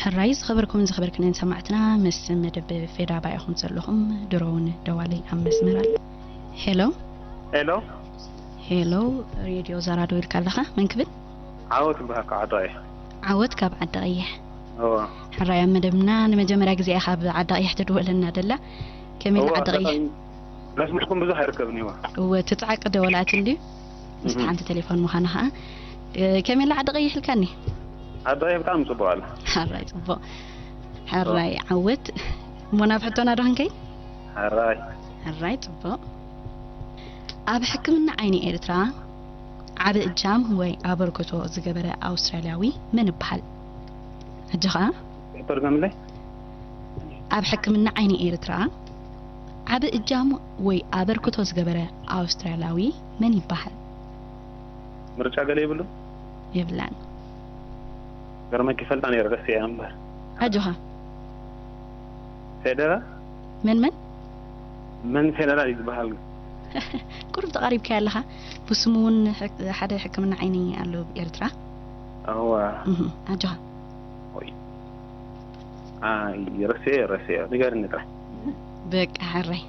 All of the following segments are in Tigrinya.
ሕራይ ዝኸበርኩምን ዝኸበርክንን ሰማዕትና፣ ምስ መደብ ፌዳባ ኢኹም ዘለኹም። ድሮ እውን ደዋሊ ኣብ መስመር ኣለ። ሄሎ። ሄሎ። ሄሎ። ሬድዮ ዛራ ዶ ኢልካ ኣለኻ? መን ክብል? ዓወት ይበሃል፣ ካብ ዓዲ ቀይሕ። ዓወት ካብ ዓዲ ቀይሕ። እዎ። ሕራይ ኣብ መደብና ንመጀመርያ ግዜ እያ ካብ ዓዲ ቀይሕ ትድወለና ደላ። ከመይ እዎ፣ ዓዲ ቀይሕ? ኣጋጣሚ መስመርኩም ብዙሕ ኣይርከብን እዎ። እወ፣ ትጽዓቂ ደወላት እንድዩ። ምስቲ እህ። ሓንቲ ቴሌፎን ምዃና ኸኣ። እ፣ ከመይ ኣላ ዓዲ ቀይሕ ኢልካኒ? ዓዲ ቀይሕ ብጣዕሚ ጽቡቕ ኣላ። ሕራይ ጽቡቕ። ሕራይ ዓወት። እሞ ናብ ሕቶና ዶ ክንከይድ? ሕራይ። ሕራይ ጽቡቕ። ኣብ ሕክምና ዓይኒ ኤርትራ ዓቢ እጃም ወይ ኣበርክቶ ዝገበረ ኣውስትራልያዊ መን ይበሃል? ሕጂ ኸኣ ሕቶ ድገምለይ። ኣብ ሕክምና ዓይኒ ኤርትራ ዓቢ እጃም ወይ ኣበርክቶ ዝገበረ ኣውስትራልያዊ መን ይበሃል? ምርጫ ገለ ይብሉ? የብላን። ገርመኪ ይፈልጣ ነይረ፣ ረሲዐ እምበር። ኣጆኻ። ፌደራ? መን መን? መን ፌደራ እዩ ዝበሃል? ቁሩብ ተቓሪብካዮ ኣለኻ። ብስሙ እውን ሕክ-፣ ሓደ ሕክምና ዓይኒ ኣሎ ኣብ ኤርትራ። እዋ። እህ፣ ኣጆኻ። ወይ። ኣይ፣ ረሲዐ፣ ረሲዐ። ንገርኒ ጥራይ። በቃ፣ ሕራይ።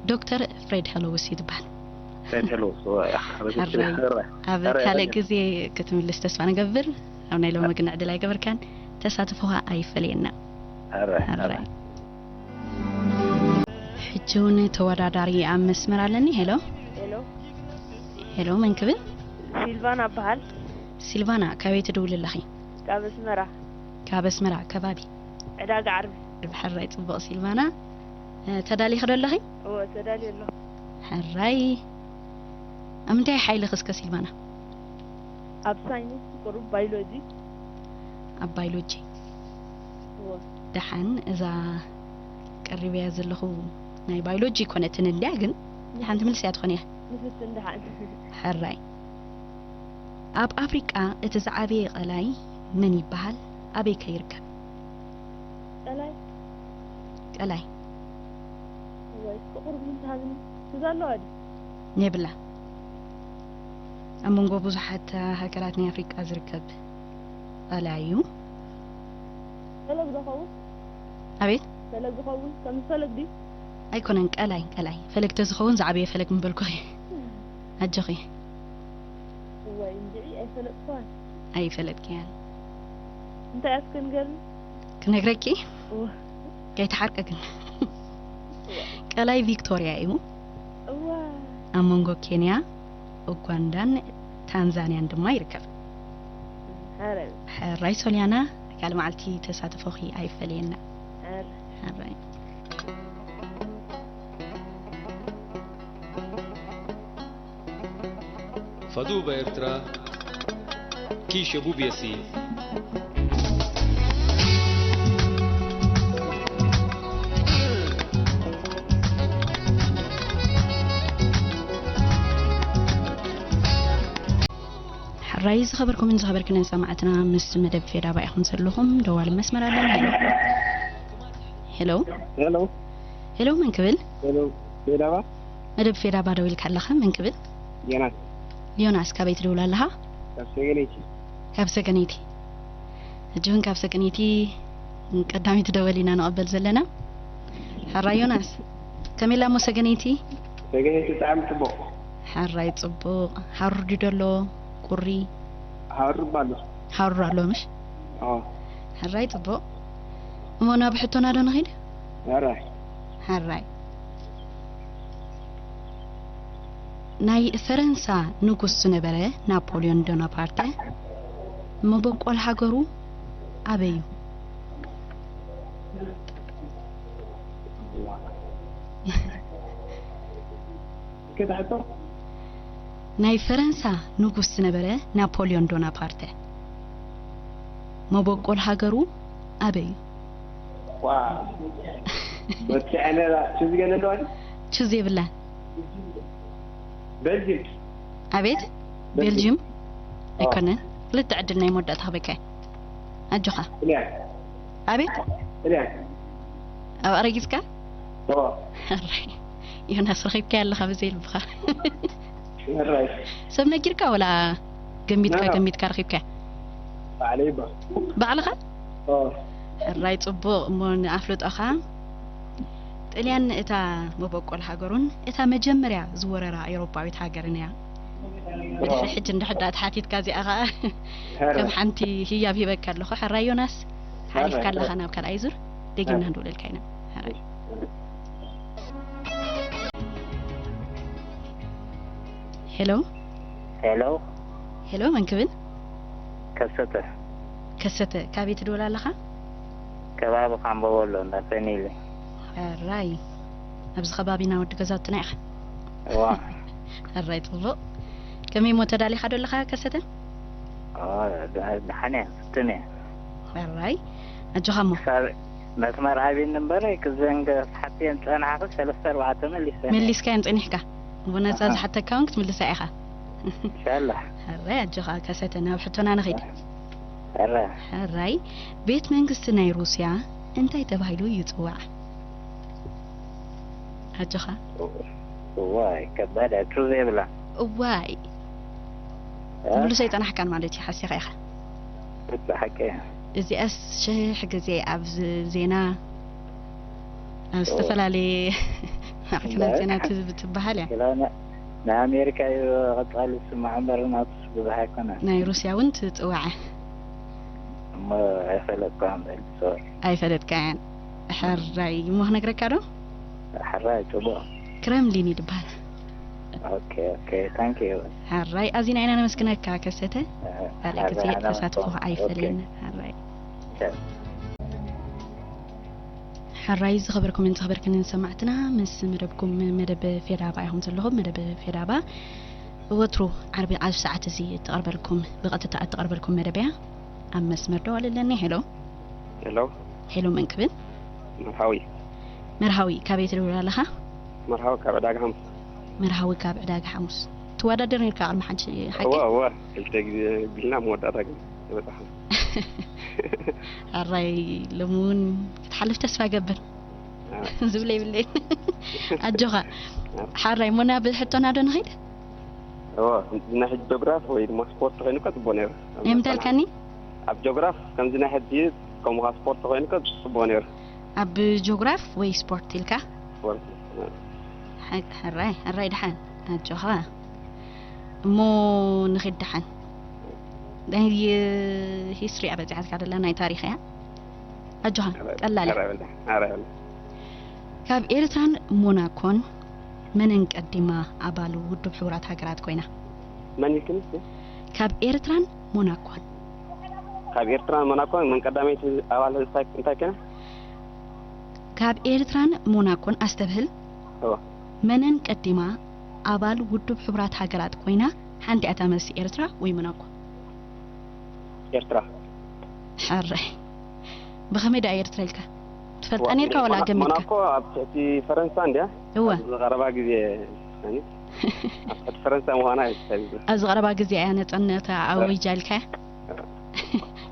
ዶክተር ፍሬድ ሄሎውስ እዩ ዝበሃል። ፍሬድ ሄሎውስ፣ እዋ፣ እያ። ረሲዐ፣ ሕራይ። ሕራይ። ኣብ ሕራይ፣ ካልእ ሕራይ። ግዜ ክትምልስ ተስፋ ንገብር። ኣብ ናይ ሎሚ ግን ዕድል ኣይገበርካን። ተሳትፎኻ ኣይፈለየና። ሕራይ፣ ሕራይ። ሕራይ። ሕጂ እውን ተወዳዳሪ ኣብ መስመር ኣለኒ። ሄሎ። ሄሎ። ሄሎ፣ መን ክብል? ሲልቫና እበሃል። ሲልቫና፣ ካበይ ትድውሊ ኣለኺ? ካብ ኣስመራ። ካብ ኣስመራ፣ ከባቢ? ዕዳጋ ዓርቢ። ሕራይ፣ ጽቡቕ ሲልቫና። እ፣ ተዳሊኺ ዶ ኣለኺ? እወ፣ ተዳልየ ኣለኹ። ሕራይ። ኣብ ምንታይ ሓይልኺ እስከ ሲልቫና? ኣብ ሳይንስ፣ ቁሩብ ባዮሎጂ። ኣብ ባዮሎጂ። እወ። ደሓን፣ እዛ ቀሪበያ ዘለኹ ናይ ባዮሎጂ ኣይኮነትን እንድያ፣ ግን ደሓን ትምልስያ ትኾን እያ። ንፍትን ደሓን። ሕራይ። ኣብ ኣፍሪቃ እቲ ዝዓበየ ቀላይ መን ይበሃል? ኣበይ ከ ይርከብ? ቀላይ? ቀላይ። ወይ፣ ቁሩብ ህንት ሃብኒ። ትዝ ኣለዋ ድዩ? የብላ። ኣብ መንጎ ብዙሓት ሃገራት ናይ ኣፍሪቃ ዝርከብ ቀላይ እዩ። ፈለግ ዶ ኸውን? ኣቤት? ፈለግ ዝኸውን? ከም ፈለግ ድዩ? ኣይኮነን፣ ቀላይ፣ ቀላይ። ፈለግ ተዝኸውን ዝዓበየ ፈለግ ምበልኩኺ። ኣጆኺ። እዋይ፣ እንድዒ ኣይፈለጥኩዋን። ኣይፈለጥክያን። እንታይ እስከ ንገርኒ? ክነግረኪ? እወ። ከይትሓርቂ ግን። እወ። ቀላይ ቪክቶርያ እዩ። እዋ። ኣብ መንጎ ኬንያ፣ ኡጋንዳን ታንዛንያን ድማ ይርከብ። ሕራይ። ሕራይ ሶልያና፣ ካልእ መዓልቲ ተሳትፎኺ ኣይፈለየና። ሕራይ። ሕራይ። ፈዱበ ኤርትራ፣ ኪሸ ቡብየሲ። ሕራይ ዝኸበርኩምን ዝኸበርክንን ሰማዕትና፣ ምስ መደብ ፌዳባ ኢኹም ዘለኹም። ደዋሊ መስመር ኣለና። ሄሎ። ሄሎ። ሄሎ። ሄሎ፣ መን ክብል? ሄሎ፣ ፌዳባ። መደብ ፌዳባ ደው ኢልካ ኣለኻ፣ መን ክብል? ዮናስ። ዮናስ፣ ካበይ ትድውል ኣለኻ? ካብ ሰገነይቲ። ካብ ሰገነይቲ። ሕጂ እውን ካብ ሰገነይቲ ቀዳመይቲ ደወል ኢና ንቐበል ዘለና። ሕራይ ዮናስ፣ ከመይ ኢላ እሞ ሰገነይቲ? ሰገነይቲ ብጣዕሚ ጽቡቕ። ሕራይ ጽቡቕ። ሃሩር ድዩ ደሎ? ቁሪ? ሃሩር ኣሎ። ሃሩር ኣሎ ምሽ? ኣዎ። ሕራይ ጽቡቕ። እሞ ናብ ሕቶና ዶ ንኺድ? ሕራይ። ሕራይ። ናይ ፈረንሳ ንጉስ ዝነበረ ናፖልዮን ዶናፓርተ መበቆል ሃገሩ ኣበይ እዩ? እስከ ትሕቶ? ናይ ፈረንሳ ንጉስ ዝነበረ ናፖልዮን ዶናፓርተ መበቆል ሃገሩ ኣበይ እዩ? ዋ፣ ወዲ ዕለላ ቹዝ ገለ ኣለዋ ድዩ? ቹዝ የብላን። ቤልጅም። ኣቤት? ቤልጅም። ቤልጅም? ኦ። ኣይኮነን። ክልተ ዕድል ናይ መወዳእታ ክበካ። ኣጆኻ። ጥልያን። ኣቤት? ጥልያን። ኣብ ኣረጊጽካ? ኦ። ሕራይ። ዮናስ፣ ረኺብካያ ኣለኻ ብዘይ ልብኻ። ሕራይ። ሰብ ነጊርካ ወላ ገሚትካ፣ ኖ፣ ኖ። ገሚትካ ረኺብካያ? ባዕለይ ይበሃል። ባዕልኻ? ኦ፣ ሕራይ ጽቡቕ። እሞ ንኣፍልጦኻ፣ ጥልያን እታ መበቆል ሃገሩን እታ መጀመርያ ዝወረራ ኤውሮጳዊት ሃገርን እያ። ድሕሪ ሕጂ እንድሕር ደኣ ተሓቲትካ እዚኣ ኸኣ ከም ሓንቲ ህያብ ሂበካ ኣለኹ። ሕራይ ዮናስ፣ ሓሊፍካ ኣለኻ ናብ ካልኣይ ዙር፣ ደጊምና ክንድውለልካ ኢና። ሕራይ። ሄሎ። ሄሎ። ሄሎ፣ መን ክብል? ከሰተ። ከሰተ፣ ካበይ ትድውል ኣለኻ? ከባቢ ካምቦ ወሎ እንዳ ፈኒሊ። ሕራይ። ኣብዚ ከባቢና ወዲ ገዛውትና ኢኻ። እዋ። ሕራይ፣ ጽቡቕ። ከመይ እሞ፣ ተዳሊኻ ዶ ኣለኻ ከሰተ? ኦ፣ ድ-፣ ድሓን እየ፣ ፍትን እየ። ሕራይ። ኣጆኻ እሞ። ክሳብ መስመር ሃቢኒ እምበር፣ ክዘንገ ሓትየን ጸናሕኺ ሰለስተ ኣርባዕተ መሊሰ። መሊስካየን ጸኒሕካ። ብነጻ ኣሃ። ዝሓተካ እውን ክትምልሳ ኢኻ። ኢንሻላህ። ሕራይ፣ ኣጆኻ ከሰተ፣ ናብ ሕቶና ንኺድ። ሕረ። ሕራይ፣ ቤት መንግስቲ ናይ ሩስያ እንታይ ተባሂሉ ይጽዋዕ? ኣጆኻ። እዋይ፣ ከባድ እያ፣ ትሩ ዘይብላ። እዋይ፣ እ? ትምልሶ ኣይጸናሕካን ማለት እዩ፣ ሓሲኻ ኢኻ። ብሓቂ እያ። እዚኣስ ሽሕ ግዜ ኣብ ዝ-፣ ዜና፣ ኣብ ኦ። ዝተፈላለየ ማዕከናት እምበር። ዜና ትዝ-፣ ትበሃል እያ። ክላ ና-፣ ናይ ኣሜሪካ እዩ ቀጻሊ ዝስማዕ እምበር፣ ናቱስ ብዙሕ ኣይኮነን። ናይ ሩስያ እውን ትጽዋዕ። እሞ ኣይፈለጥኳን በል፣ ሶሪ። ኣይፈለጥካያን። ሕራይ እሞ ክነግረካ ዶ? ሕራይ፣ ጽቡቕ። ክረምሊን እዩ ዝበሃል። ኦኬ፣ ኦኬ፣ ታንክ ዩ። ሕራይ፣ ኣዚና ኢና ነመስግነካ ከሰተ። ካልእ ግዜ ሕራይ፣ ኣነ ተሳትፎ እውን። ኣይፈለየና። ኦኬ። ሕራይ። ቻው። ሕራይ ዝኸበርኩምን ዝኸበርክንን ሰማዕትና፣ ምስ መደብኩም መደብ ፌዳባ ኢኹም ዘለኹም። መደብ ፌዳባ ወትሩ ዓርቢ ኣብ ሰዓት እዚ እትቐርበልኩም፣ ብቐጥታ እትቐርበልኩም መደብ እያ። ኣብ መስመር ደው ኣለኒ። ሄሎ። ሄሎ። ሄሎ፣ መን ክብል? መርሃዊ። መርሃዊ፣ ካበይ ትደውል ኣለኻ? መርሃዊ ካብ ዕዳጋ ሓሙስ። መርሃዊ ካብ ዕዳጋ ሓሙስ። ትወዳደር ነርካ ቅድሚ ሓጂ፣ ሓቂ? እወ፣ እወ። ክልተ ግዜ ቢልና መወዳእታ ግን ተበጻሕና። ሕራይ፣ ሎሚ እውን ክትሓልፍ ተስፋ ገብር። አ። ዝብለ ይብለይ። ኣጆኻ። ሕራይ፣ እሞ ናብ ሕቶና ዶ ንኸይድ? እወ፣ ናይ ሕጂ ጆግራፍ ወይ ድማ ስፖርት ኮይኑ እኮ ጽቡቕ ነይሩ። እንታይ ኢልካኒ? ኣብ ጆግራፍ ከምዚ ናይ ሕጂ ከምኡ ስፖርት ኮይኑ እኮ ጽቡቕ ነይሩ። ኣብ ጆግራፍ ወይ ስፖርት ኢልካ? ስፖርት። ሓ-፣ ሕራይ፣ ሕራይ፣ ደሓን ኣጆኻ። እሞ ንኺድ ደሓን። ናይ ሂስትሪ እያ በጺሓትካ ደላ፣ ናይ ታሪኽ እያ። ኣጆኻ፣ ቀላል እያ። ኣረ በል፣ ኣረ በል። ካብ ኤርትራን ሞናኮን መነን ቀዲማ ኣባል ውድብ ሕቡራት ሃገራት ኮይና? መን ኢልክኒ? ካብ ኤርትራን ሞናኮን። ካብ ኤርትራን ሞናኮን መን ቀዳመይቲ ኣባል እንታይ፣ እንታይ ኮይና? ካብ ኤርትራን ሞናኮን ኣስተብህል። እወ። መነን ቀዲማ ኣባል ውድብ ሕቡራት ሃገራት ኮይና? ሓንቲ እያ እታ መልሲ፣ ኤርትራ ወይ ሞናኮ? ኤርትራ። ሕራይ። ብኸመይ ደኣ ኤርትራ ኢልካ? ትፈልጣ ነርካ ወላ ሞና-፣ ኣገሚትካ? ሞናኮ ኣብ ትሕቲ ፈረንሳ እንድያ? እወ። ኣብዚ ቀረባ ግዜ፣ ያኒ፣ ኣብ ትሕቲ ፈረንሳ ምዃና እዩ ተታሒዙ። ኣብዚ ቀረባ ግዜ እያ ነጻነታ ኣዊጃ ኢልካ?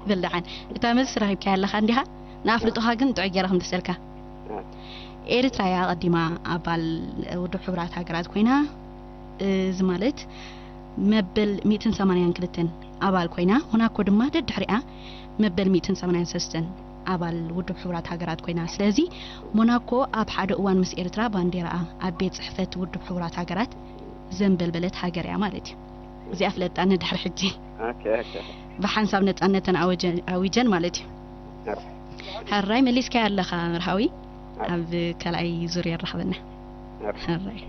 በል ደሓን። እታ መልሲ ረኺብካያ ኣለኻ እንዲኻ? ንኣፍልጦኻ ግን ጥዑይ ገይረ ክምልሰልካ። እ። ኤርትራ እያ ቀዲማ ኣባል ውድብ ሕቡራት ሃገራት ኮይና፣ እዚ ማለት መበል ሚእትን ሰማንያን ክልተን ኣባል ኮይና፣ ሞናኮ ድማ ደድሕሪኣ መበል ሚእትን ሰማንያን ሰለስተን ኣባል ውድብ ሕቡራት ሃገራት ኮይና። ስለዚ ሞናኮ ኣብ ሓደ እዋን ምስ ኤርትራ ባንዴራኣ ኣብ ቤት ጽሕፈት ውድብ ሕቡራት ሃገራት ዘንበልበለት ሃገር እያ ማለት እዩ። እዚኣ ፍለጣ ንድሕሪ ሕጂ። ኦኬ፣ ኦኬ። ብሓንሳብ ነጻነተን ኣወጀ-፣ ኣዊጀን ማለት እዩ። ኦኬ። ሕራይ፣ መሊስካያ ኣለኻ መርሃዊ። ኦኬ። ኣብ ካልኣይ ዙር የራኽበና። ኦኬ። ሕራይ።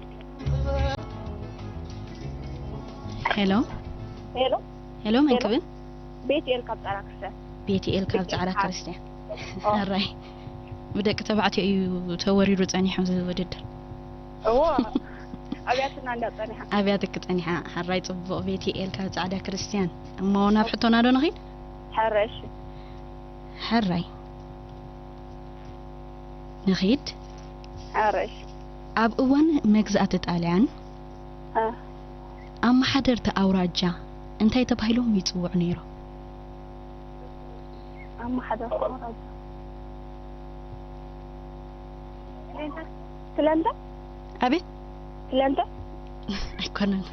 ሄሎ። ሄሎ፣ ሄሎ፣ መን ሄሎ። ክብል? ቤትኤል ካብ ጻዕዳ ክርስቲያን። ቤትኤል ካብ ጻዕዳ ቤትኤል። ክርስቲያን። ኦ። ሕራይ። ብደቂ ተባዕትዮ እዩ ተወሪሩ ጸኒሑ እዚ ውድድር። እዎ፣ ኣብያትና እንዳጸኒሓ። ኣብያትኪ ጸኒሓ። ሕራይ፣ ጽቡቕ። ቤትኤል ካብ ጻዕዳ ክርስቲያን። እሞ ናብ ሕቶና ዶ ንኺድ? ሕራይ፣ እሺ። ሕራይ። ንኺድ። ሕራይ፣ እሺ። ኣብ እዋን መግዛእቲ ጣልያን እ። ኣመሓደርቲ ኣውራጃ እንታይ ተባሂሎም ይጽውዑ ነይሮም? ኣመሓደርቲ ኣውራጃ። ክለንተ? ኣቤት? ክለንተ? ኣይኮነን።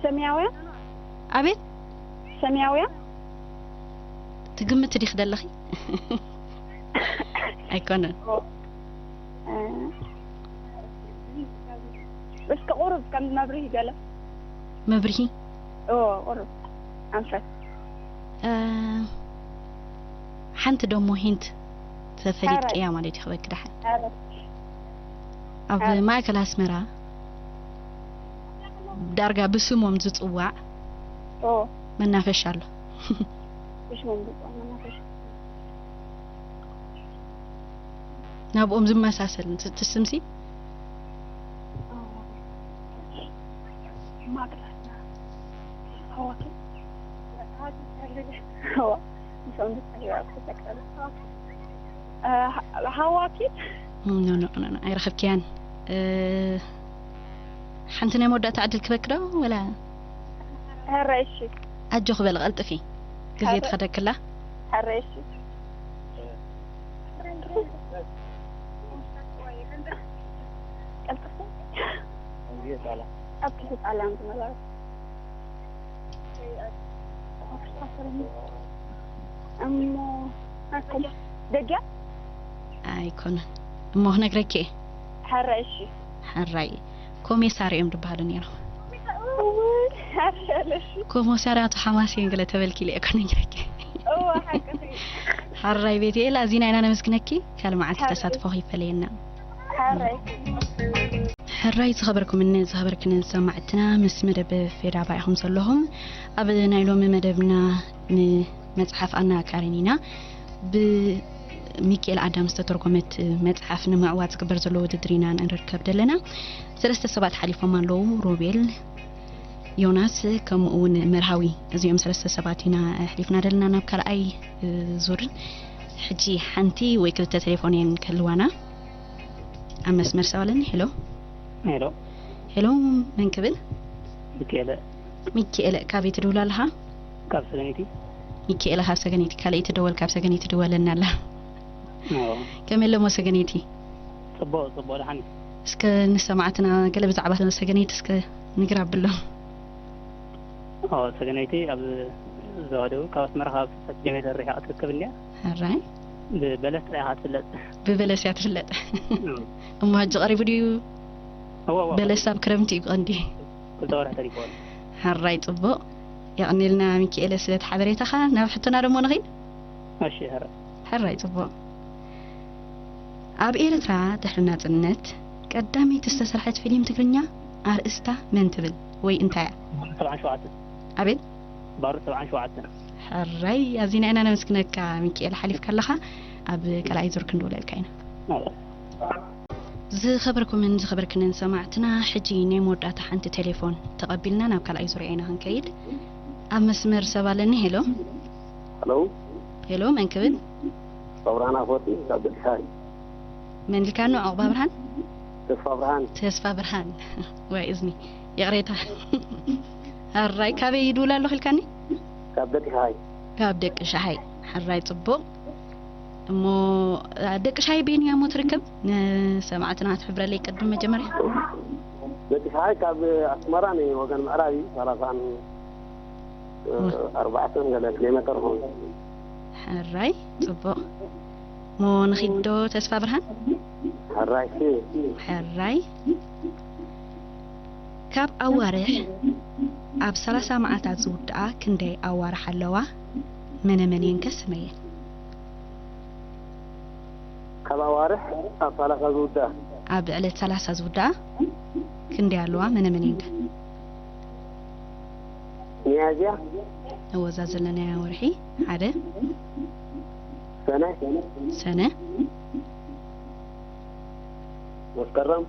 ሰማያውያን? ኣቤት? ሰማያውያን? ትግምቲ ዲኺ ደለኺ? ኣይኮነን። እስከ ቁሩብ ከም መብርሂ ገለ። መብርሂ? ኦ፣ ቁሩብ ኣንፈት። ሓንቲ ደሞ ሂንት ተፈሊጥክያ ማለት እዩ። ክበኪ ደሓን። ኣብ ማእከል ኣስመራ ዳርጋ ብስሞም ዝጽዋዕ መናፈሻ ኣሎ። ብስሞም ዝጽዋዕ መናፈሻ። ናብኦም ዝመሳሰል ትስምሲ? ሃዋኪ? ኣይረኸብክያን። ሓንቲ ናይ መወዳእታ ዕድል ክበክ ዶ ወላ? ሕራይ እሺ። ኣጆኺ በሊ፣ ቀልጥፊ፣ ግዜ ትኸደክላ። ሕራይ እሺ። ቀልጥፊ። ኣብቲ ህፃላም ዝነበረ እሞ ኣኩም ደጊያ ኣይኮነን እሞ ክነግረኪ እየ። ሕራይ እሺ። ሕራይ ኮሜሳር እዮም ዝበሃሉ ነይሮም። እውይ፣ ኣሸለሽ። ኮሞሳር ኣቶ ሓማሴን ገለ ተበልኪ ኢለ እኮ ነጊረኪ። እዋ፣ ሓቅኺ። ሕራይ ቤትኤል፣ ኣዚና ኢና ነመስግነኪ። ካልእ መዓልቲ ተሳትፎ ይፈለየና። ሕራይ። ሕራይ ዝኸበርኩምን ዝኸበርክንን ሰማዕትና፣ ምስ መደብ ፌዳባ ኢኹም ዘለኹም። ኣብ ናይ ሎሚ መደብና ንመጽሓፍ ኣናቃሪን ኢና። ብሚካኤል ኣዳም ዝተተርጎመት መጽሓፍ ንምዕዋት ዝግበር ዘሎ ውድድር ኢና ንርከብ ዘለና። ሰለስተ ሰባት ሓሊፎም ኣለዉ። ሮቤል፣ ዮናስ፣ ከምኡ እውን መርሃዊ። እዚኦም ሰለስተ ሰባት ኢና ኣሕሊፍና ዘለና ናብ ካልኣይ ዙር። ሕጂ ሓንቲ ወይ ክልተ ቴሌፎን እየን ክህልዋና። ኣብ መስመር ሰብ ኣለኒ። ሄሎ። ሄሎ። ሄሎ፣ መን ክብል? ሚካኤለ። ሚካኤለ፣ ካበይ ትድውል ኣለኻ? ካብ ሰገነይቲ። ሚካኤለ፣ ካብ ሰገነይቲ። ካልኣይቲ ደወል ካብ ሰገነይቲ ትድወለና ኣላ። ኦ፣ ከመይ ኣለሞ ሰገነይቲ? ጽቡቕ፣ ጽቡቕ፣ ደሓን እዩ። እስከ ንሰማዕትና ገለ ብዛዕባ ሰገነይቲ እስከ ንግር ኣብሎም። ኦ፣ ሰገነይቲ ኣብ ዞባ ደቡብ ካብ ኣስመራ ካብ ስልሳ ኪሎ ሜትር ርሒቓ ትርከብ እንድያ። ሕራይ። ብበለስ ጥራይ ኢኻ ትፍለጥ። ብበለስ እያ ትፍለጥ። እም። እሞ ሕጂ ቀሪቡ ድዩ? እወ፣ እወ። በለስ ኣብ ክረምቲ እዩ ቀንዲ። ክልተ ወርሒ ተሪፍዎ ኣሎ። ሕራይ፣ ጽቡቕ። የቐንየልና ሚካኤለ ስለቲ ሓበሬታኻ። ናብ ሕቶና ደሞ ንኺድ። እሺ፣ ሕራይ። ሕራይ፣ ጽቡቕ። ኣብ ኤርትራ ድሕሪ ናጽነት ቀዳመይቲ ዝተሰርሐት ፊልም ትግርኛ ኣርእስታ መን ትብል ወይ እንታይ እያ? ባሩድ ሰብዓን ሸውዓተን። ኣቤት? ባሩድ ሰብዓን ሸውዓተን። ሕራይ፣ ኣዚና ኢና ነመስግነካ ሚካኤል፣ ሓሊፍካ ኣለኻ። ኣብ ካልኣይ ዙር ክንድውለልካ ኢና። ኦ። ዝኸበርኩምን ዝኸበርክንን ሰማዕትና፣ ሕጂ ናይ መወዳእታ ሓንቲ ቴሌፎን ተቐቢልና ናብ ካልኣይ ዙርያ ኢና ክንከይድ። ኣብ መስመር ሰብ ኣለኒ። ሄሎ። ሄሎ። ሄሎ፣ መን ክብል? ኣብርሃን ኣፈወርቂ ካብ ደቂ ሳህል። መን ኢልካኒ? ዑቕባ ብርሃን? ተስፋ ብርሃን። ተስፋ ብርሃን። ወይ እዝኒ። ይቕሬታ። ሕራይ፣ ካበይ ይድውል ኣለኹ ኢልካኒ? ካብ ደቂ ሳህል። ካብ ደቂ ሻሃይ። ሕራይ፣ ጽቡቕ። እሞ፣ አ፣ ደቂ ሻሃይ በይንያ እሞ ትርከብ? ንሰማዕትና ትሕብረለይ ቅድም መጀመርያ። ደቂ ሳህል ካብ ኣስመራ ንወገን ምዕራብ እዩ። ሰላሳን፣ እ፣ ወ- ኣርባዕተን ገለ ኪሎ ሜትር ኾን። ሕራይ፣ ጽቡቕ። እሞ ንኺድ ዶ ተስፋ ብርሃን? ሕራይ ሲ። ሕራይ። ካብ ኣዋርሕ ኣብ ሰላሳ መዓልታት ዝውድኣ ክንደይ ኣዋርሕ ኣለዋ? መነ መን እየን ከ ስመየን? ካብ ኣዋርሕ ኣብ ሰላሳ ዝውድኣ። ኣብ ዕለት ሰላሳ ዝውድኣ ክንደይ ኣለዋ? መነ መን እየን ከ? ሚያዝያ። እወ፣ እዛ ዘለናያ ወርሒ ሓደ። ሰነ። ሰነ። መስከረም።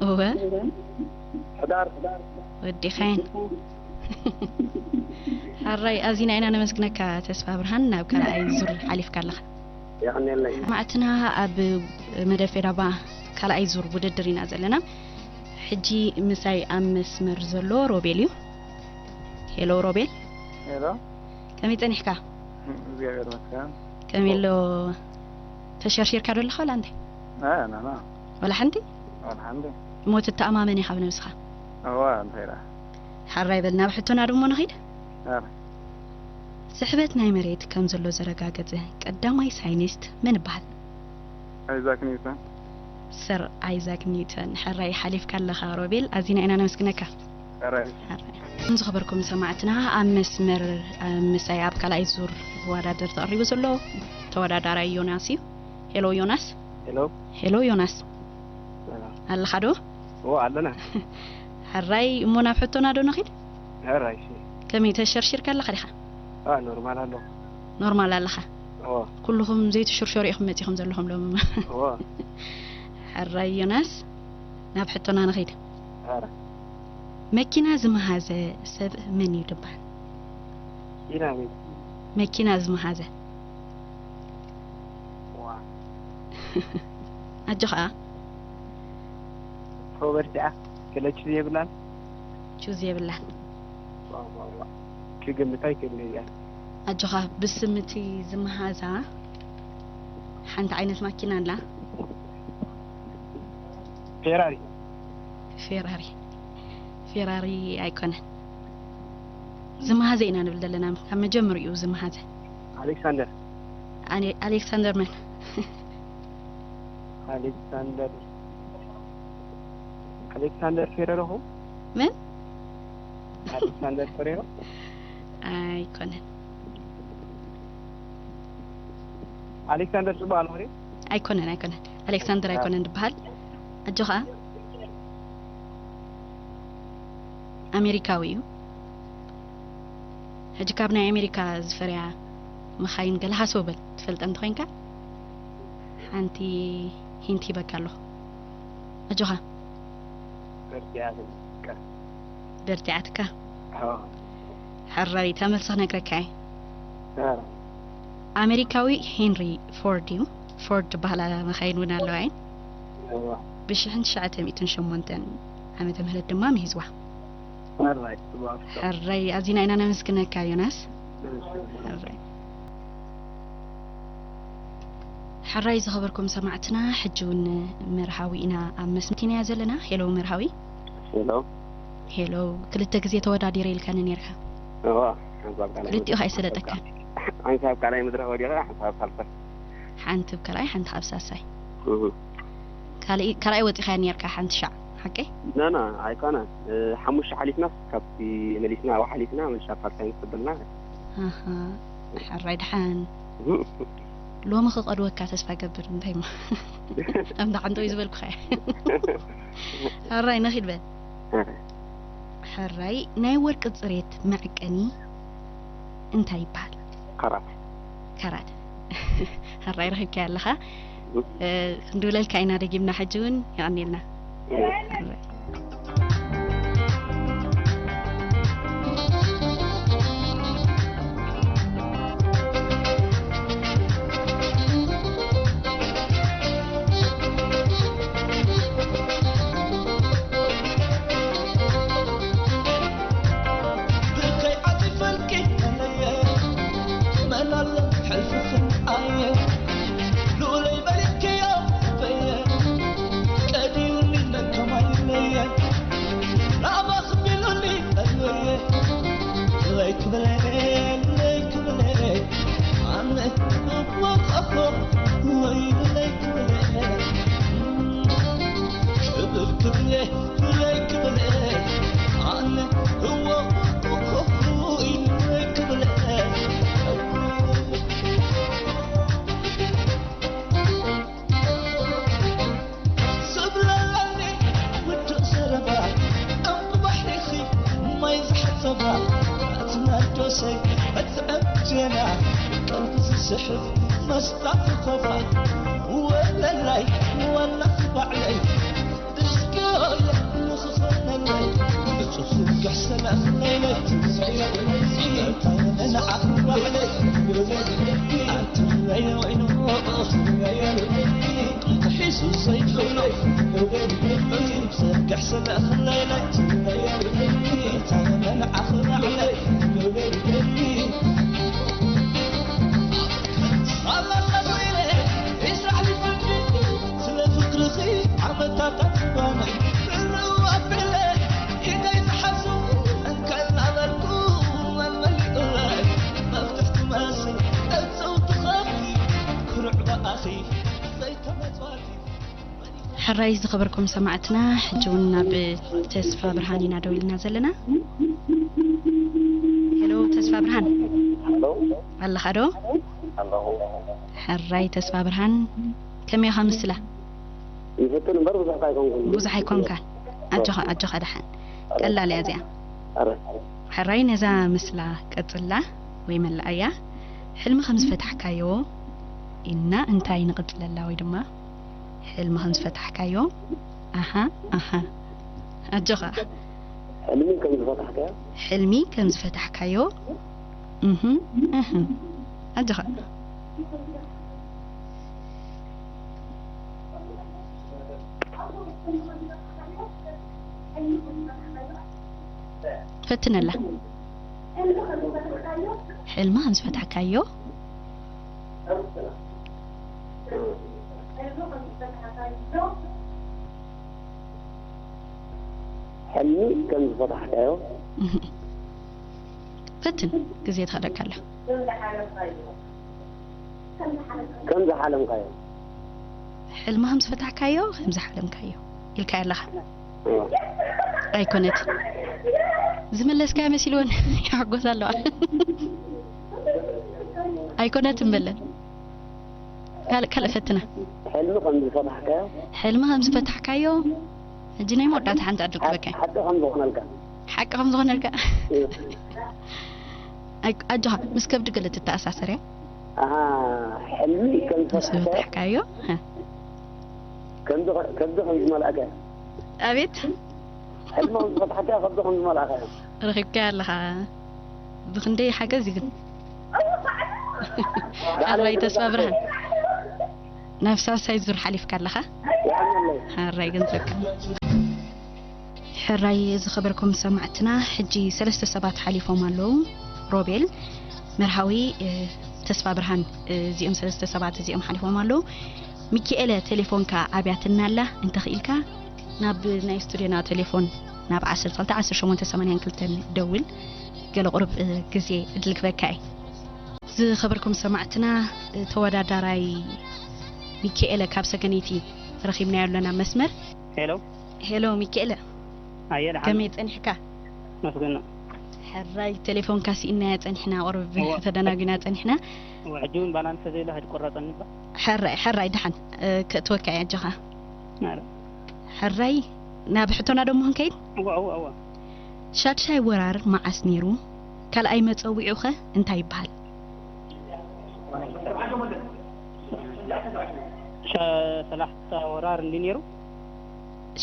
እወ። ሕዳር። ወዲኻየን። ሕራይ፣ ኣዚና ኢና ነመስግነካ ተስፋ ብርሃን፣ ናብ ካልኣይ ዙር ሓሊፍካ ኣለኻ። የቐንየለይ። ማዕትና ኣብ መደብ ፌዳባ ካልኣይ ዙር ውድድር ኢና ዘለና። ሕጂ ምሳይ ኣብ መስመር ዘሎ ሮቤል እዩ። ሄሎ ሮቤል። ሄሎ። ከመይ ጸኒሕካ? እግዚኣብሔር ይመስገን። ከመይ ኣሎ? ተሸርሺርካ ዶ ኣለኻ ወላ እንታይ? ኣይ፣ ኣና፣ ኣና። ወላ ሓንቲ? ወላ ሓንቲ። እሞ ትተኣማመን ኢኻ ብነብስኻ? እዋ፣ እንታይ ኢላ? ሓራይ በል፣ ናብ ሕቶና ድሞ ንኺድ። ኣረ። ስሕበት ናይ መሬት ከም ዘሎ ዘረጋገጸ ቀዳማይ ሳይንቲስት መን ይበሃል? ኣይዛክ ኒውተን። ሰር ኣይዛክ ኒውተን። ሕራይ ሓሊፍካ ኣለኻ ሮቤል፣ ኣዚና ኢና ነመስግነካ። ሕራይ። ሕራይ። ዝኸበርኩም ሰማዕትና፣ ኣብ መስመር፣ ኣብ ምሳይ ኣብ ካልኣይ ዙር ዝወዳደር ተቐሪቡ ዘሎ ተወዳዳራይ ዮናስ እዩ። ሄሎ ዮናስ። ሄሎ። ሄሎ ዮናስ። ሰላም። ኣለኻ ዶ? ኦ ኣለና። ሕራይ፣ እሞ ናብ ሕቶና ዶ ንኺድ? ሕራይ፣ እሺ። ከመይ፣ ተሸርሺርካ ኣለኻ ዲኻ? አ ኖርማል ኣሎ። ኖርማል ኣለኻ? ኦ ኩልኹም ዘይትሽርሸሩ ኢኹም መጺኹም ዘለኹም ሎም። ኦ ሕራይ ዮናስ፣ ናብ ሕቶና ንኺድ። ኧረ መኪና ዝመሃዘ ሰብ መን እዩ ድበሃል? ኢና ቤት መኪና ዝመሃዘ። ዋ ኣጆኻ። ሮበርት ያ ክለች የብላን ቹዝ የብላን። ዋ ዋ ዋ ክግምት ኣይክእል እያ። ኣጆኻ፣ ብስምቲ ዝመሃዛ ሓንቲ ዓይነት ማኪና ኣላ። ፌራሪ ፌራሪ። ፌራሪ ኣይኮነን። ዝመሃዘ ኢና ንብል ዘለና፣ ካብ መጀመሪኡ ዝመሃዘ። ኣሌክሳንደር ኣሌ- ኣሌክሳንደር መን? ኣሌክሳንደር ኣሌክሳንደር ፌሬሮ ኹ መን? ኣሌክሳንደር ፌሬሮ ኣይኮነን። ኣሌክሳንደር ጽቡቅ ኣልሆነ ኣይኮነን ኣይኮነን። ኣሌክሳንደር ኣይኮነን ድበሃል። ኣጆኻ። ኣሜሪካዊ እዩ። ሕጂ ካብ ናይ ኣሜሪካ ዝፈርያ መኻይን ገለ ሃሰው በል፣ ትፈልጠ እንተኾይንካ ሓንቲ ሂንት ሂበካ ኣለኹ። ኣጆኻ። በርቲያ ዝምስከር በርቲዓትካ። ኦ ሕራይ፣ እታ መልሲ ክነግረካ እየ። ኧረ ኣሜሪካዊ ሄንሪ ፎርድ እዩ። ፎርድ በሃላ መኻይን እውን ኣለዋ እየን። እዋ ብሽሕን ትሽዓተ ሚእትን ሸሞንተን ዓመተ ምህረት ድማ ምሂዝዋ። ኦራይት ጽቡቅ ሕራይ፣ ኣዚና ኢና ነመስግነካ ዮናስ። ሕራይ። ሕራይ ዝኸበርኩም ሰማዕትና፣ ሕጂ እውን መርሃዊ ኢና ኣብ መስመር ኢና ዘለና። ሄሎ መርሃዊ። ሄሎ ሄሎ፣ ክልተ ግዜ ተወዳዲረ ኢልካኒ ነርካ። እዋ ሓንሳብ ካልኣይ ክልቲኡ ኣይሰለጠካን። ሓንሳብ ካልኣይ መድረኽ ወዲቐ ሓንሳብ ሳልሳይ ሓንቲ ኣብ ካልኣይ፣ ሓንቲ ኣብ ሳልሳይ። እህ ካልኣይ ካልኣይ ወጺኻ ነርካ ሓንቲ ሻዕ፣ ሓቀይ? ና ና ኣይኮነን። እ፣ ሓሙሽተ ሓሊፍና ካብቲ መሊስና ኣብኡ ሓሊፍና መልሻ ኣብ ሳልሳይ ምስ ተበልና ኣሃ፣ ሕራይ ድሓን። ሎሚ ክቐድወካ ተስፋ ገብር፣ እንታይ እሞ? ከም ደሓንቶ እዩ ዝበልኩኻ። ሕራይ ነኺድ በል። ሕራይ፣ ናይ ወርቂ ጽሬት መዐቀኒ እንታይ ይበሃል? ካራት ካራት። ሕራይ ረኺብካዮ ኣለኻ። እ፣ ክንድውለልካ ኢና ደጊምና፣ ሕጂ እውን የቐንየልና። ሕራይ። ብከይ ዓጺፈልኪ ተለየ መን ኣሎ ሕልፍኽን ኣየ ሉለይ በሊክዮ በየ ቀዲውኒ መን ከማይ ለየ ራባኽ ቢሉኒ በልየ ለይ ክብለ ለይ ክብለ ኣነ እወቀፎ ወይ ለይ ክብለ ክብር ክብለ ለይ ክብለ ኣነ እወቀፎ ወይ ለይ ክብለ ዝብለለኒ ውዱእ ዘረባ እምቢ ባሕሪኺ ማይ ዝሓጸባ ኣቲ ናርዶሰይ እትዕም ዜና ቀልቢ ዝስሕብ መስጣ ኮኾባ ወለላይ ዋላኺ ባዕለይ ድስኪ ንኽኾነለይ እጹብ ዝርግሕ ሰላም ለይለይ ትንሳኤ እንታይ ንዓኺ ባዕለይ ኣቲ ለይለ ወይኑ ሒሱ ዘይትብሎ ዘርግሕ ስለ ክለይለይ ተመን ዓኽባዕለይ ሳላላዊለ ይስራሕ ሊፍንዲ ስለ ፍቅርኺ ዓመታት ኣትባነ ክልዋብለ ኢደይ ዝሓዙ እንከናበልኩ መመሊኡለይ መፍትሕ ሕራይ ዝኸበርኩም ሰማዕትና፣ ሕጂ እውን ናብ ተስፋ ብርሃን ኢና ደው ኢልና ዘለና። ሄሎ ተስፋ ብርሃን፣ ሄሎ ኣለኻ ዶ? ኣለኹ። ሕራይ ተስፋ ብርሃን፣ ከመይ ኢኻ ምስላ? ይፍትን እምበር ብዙሕ ኣይኮንኩን። ብዙሕ ኣይኮንካን። ኣጆኻ ኣጆኻ፣ ደሓን ቀላል እያ እዚኣ። ኣረ ሕራይ ነዛ ምስላ ቀጽላ ወይ መላእያ። ሕልሚ ከም ዝፈታሕካዮ ኢልና እንታይ ንቕጽለላ ወይ ድማ ሕልሚ ከም ዝፈታሕካዮ። ኣሃ ኣሃ፣ ኣጆኻ። ሕልሚ ከም ዝፈታሕካዮ ሕልሚ ከም ዝፈታሕካዮ። እህ እህ፣ ኣጆኻ። ፈትነላ። ሕልሚ ከም ዝፈታሕካዮ። ሕልሚ ከም ዝፈታሕካዮ እህ። ፈትን፣ ግዜ ትኸደካ ኣላ። ከም ዝሓለምካዮ ሕልሚ ከም ዝፈታሕካዮ፣ ከም ዝሓለምካዮ ኢልካዮ ኣለኻ። እዎ። ኣይኮነትን። ዝመለስካዮ መሲልወን ይሕጎስ ኣለዋ። ኣይኮነትን በለን። ካልእ ካልእ ፈትና። ሕልሚ ከም ዝፈታሕካዮ ሕልሚ ከም ዝፈታሕካዮ። ሕጂ ናይ መወዳእታ ሓንቲ ዕድል ክበካ። ሓቂ ከም ዝኾነልካ ሓቂ ከም ዝኾነልካ። እዎ። ኣይ- ኣጆኻ፣ ምስ ከብዲ ገለ ትተኣሳሰር እያ። ኣሃ፣ ሕልሚ ከም ምስ ዝፈታሕካዮ ፈታሕካዮ። እ። ከምዚ ከ- ከብዲ ከም ዝመልኣካ ኣቤት። ሕልሚ ከም ዝፈታሕካዮ ከብዲ ከም ዝመልኣካ እዮም። ረኺብካዮ ኣለኻ። ብኽንደይ ሓገዝ እዩ ግን። ኣባይ ተስፋ ብርሃን፣ ናብ ሳልሳይ ዙር ሓሊፍካ ኣለኻ። የቐንየለይ። ሓራይ ገንዘብካ። ሕራይ ዝኸበርኩም ሰማዕትና፣ ሕጂ ሰለስተ ሰባት ሓሊፎም ኣለዉ። ሮቤል መርሃዊ፣ እ፣ ተስፋ ብርሃን፣ እ፣ እዚኦም ሰለስተ ሰባት እዚኦም ሓሊፎም ኣለዉ። ሚኪኤለ፣ ቴሌፎንካ ኣብያትና ኣላ፣ እንተኽኢልካ ናብ ናይ ስቱድዮና ቴሌፎን ናብ ዓሰርተ ክልተ ዓሰርተ ሸሞንተ ሰማንያ ክልተ ደውል። ገለ ቁሩብ፣ እ፣ ግዜ ዕድል ክበካ እየ። ዝኸበርኩም ሰማዕትና፣ እ፣ ተወዳዳራይ ሚኪኤለ ካብ ሰገነይቲ ረኺብናዮ ኣለና መስመር። ሄሎ ሄሎ ሚኪኤለ፣ ኣየ ደሓን ከመይ ጸኒሕካ? መስገን ሕራይ፣ ቴሌፎንካ ስኢናያ ጸኒሕና፣ ቁሩብ እዋ። ተደናጒና ጸኒሕና። ሕጂ እውን ባላንስ ዘይብላ ኣይትቆረፀኒ እባ። ሕራይ ሕራይ፣ ደሓን፣ እ፣ ከእትወካ እየ፣ ኣጆኻ። ኣረ። ሕራይ፣ ናብ ሕቶና ደሞ ክንከይድ። እዋ እዋ እዋ ሻድሻይ ወራር መዓስ ነይሩ? ካልኣይ መጸውዒዑኸ እንታይ ይበሃል? ሸ- ሰላሕታ ወራር እንዲ ነይሩ።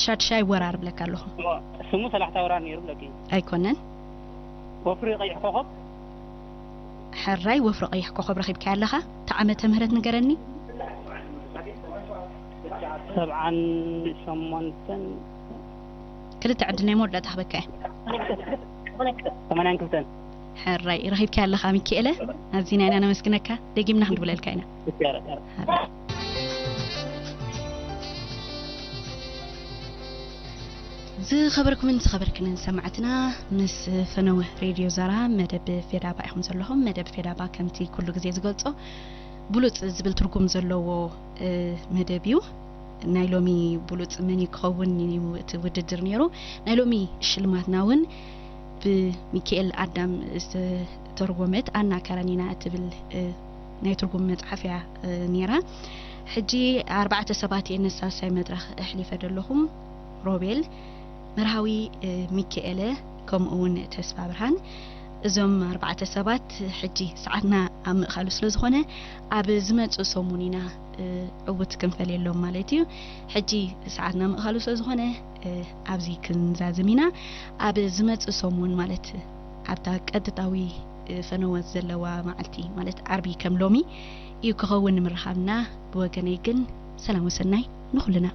ሻድሻይ ወራር ብለካ ኣለኹ። እዋ፣ ስሙ ሰላሕታ ወራር ነይሩ ብለኪ። ኣይኮነን። ወፍሪ ቀይሕ ኮኸብ። ሕራይ፣ ወፍሪ ቀይሕ ኮኸብ ረኺብካያ ኣለኻ። እቲ ዓመተ ምህረት ንገረኒ። ሰብዓን ሸሞንተን ክልተ ዕድል ናይ መወዳእታ ክበካ እየ። ሰማንያን ክልተን። ሕራይ፣ ረኺብካያ ኣለኻ ሚኪኤለ። ኣዚና ኢና ነመስግነካ። ደጊምና ክንድውለልካ ኢና። ሕራይ። ዝኸበርኩምን ዝኸበርክንን ሰማዕትና፣ ምስ ፈነወ ሬድዮ ዛራ መደብ ፌዳባ ኢኹም ዘለኹም። መደብ ፌዳባ ከምቲ ኩሉ ግዜ ዝገልጾ ብሉጽ ዝብል ትርጉም ዘለዎ፣ እ፣ መደብ እዩ። ናይ ሎሚ ብሉጽ መን እዩ ክኸውን እዩ እቲ ውድድር ነይሩ። ናይ ሎሚ ሽልማትና እውን ብሚኪኤል ኣዳም ዝተተርጎመት ኣና ካራኒና እትብል፣ እ፣ ናይ ትርጉም መጽሓፍ እያ፣ እ፣ ነይራ። ሕጂ ኣርባዕተ ሰባት እየ ነሳሳይ መድረኽ ኣሕሊፈ ዘለኹም። ሮቤል መርሃዊ፣ እ፣ ሚኪኤለ፣ ከምኡ እውን ተስፋ ብርሃን። እዞም ኣርባዕተ ሰባት ሕጂ ሰዓትና ኣብ ምእኻሉ ስለ ዝኾነ ኣብ ዝመጽእ ሰሙን ኢና፣ እ፣ ዕውት ክንፈልየሎም ማለት እዩ። ሕጂ ሰዓትና ምእኻሉ ስለ ዝኾነ፣ እ፣ ኣብዚ ክንዛዝም ኢና። ኣብ ዝመጽእ ሰሙን ማለት ኣብታ ቀጥታዊ፣ እ፣ ፈነወት ዘለዋ መዓልቲ ማለት ዓርቢ ከም ሎሚ እዩ ክኸውን ንምርኻብና። ብወገነይ ግን ሰላም ወሰናይ ንኹልና።